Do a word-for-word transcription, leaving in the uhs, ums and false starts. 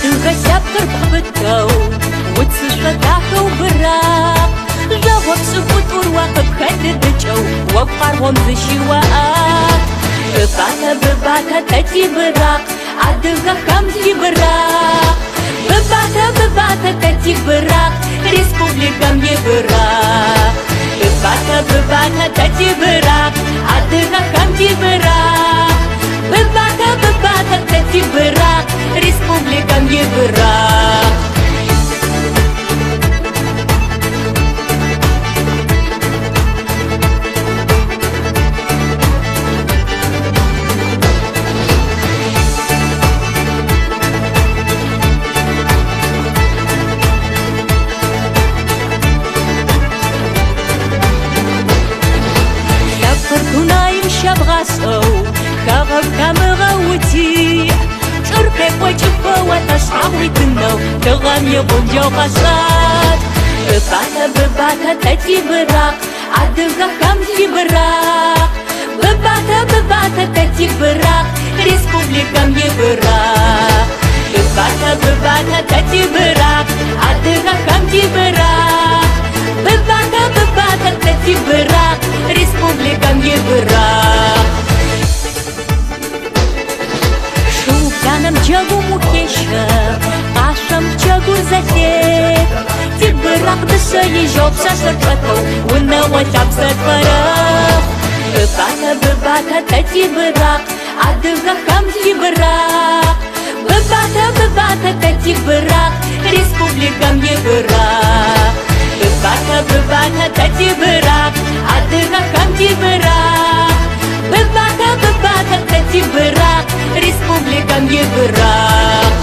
Адыга сабхыр бхбыдгау, уцышәа дахьоу быраҟ. Жәаӷәаԥ сыкәытур уахыԥхьа дыдыҷоу, уақәхар уамзышьиуа аҭ. Быбаҭа, быбаҭа, тати быраҟ, адыга хамти быраҟ. Быбаҭа, быбаҭа, тати быраҟ, республикам ибыраҟ. Быбаҭа, быбаҭа, тати быраҟ, адыга хамти быраҟ. Быбаҭа, быбаҭа, тати быраҟ, республикам ибыраҟ. Шәаԥырдунаим шьабӷасоу, хавак камыгъаути, ҿырпекәа ҷыппа уаҭа шҳауи дыннау, дыҟам иҟәынџьо ҟасҵат. Быбаҭа, быбаҭа, тати быраҟ, адыга хамти быраҟ. Быбаҭа, быбаҭа, тати быраҟ, республикам ибыраҟ. Быбаҭа, быбаҭа, тати быраҟ, адыга хамти быраҟ. Быбаҭа, быбаҭа, тати быраҟ, республикам ибыраҟ. Шубжьанам џьагәым ухьешьа, ҟашәам џьагәыр захьеит. Тибыраҟ дысаижьоуп са сырҿаҭоу, унауаҷаб сырҭбарахә. Быбаҭа, быбаҭа, тати быраҟ, адыга хамти быраҟ. Быбаҭа, быбаҭа, тати быраҟ, республикам ибыраҟ. Быбаҭа, быбаҭа, тати быраҟ, адыга хамти быраҟ. Быбаҭа, быбаҭа, тати быраҟ, республикам ибыраҟ.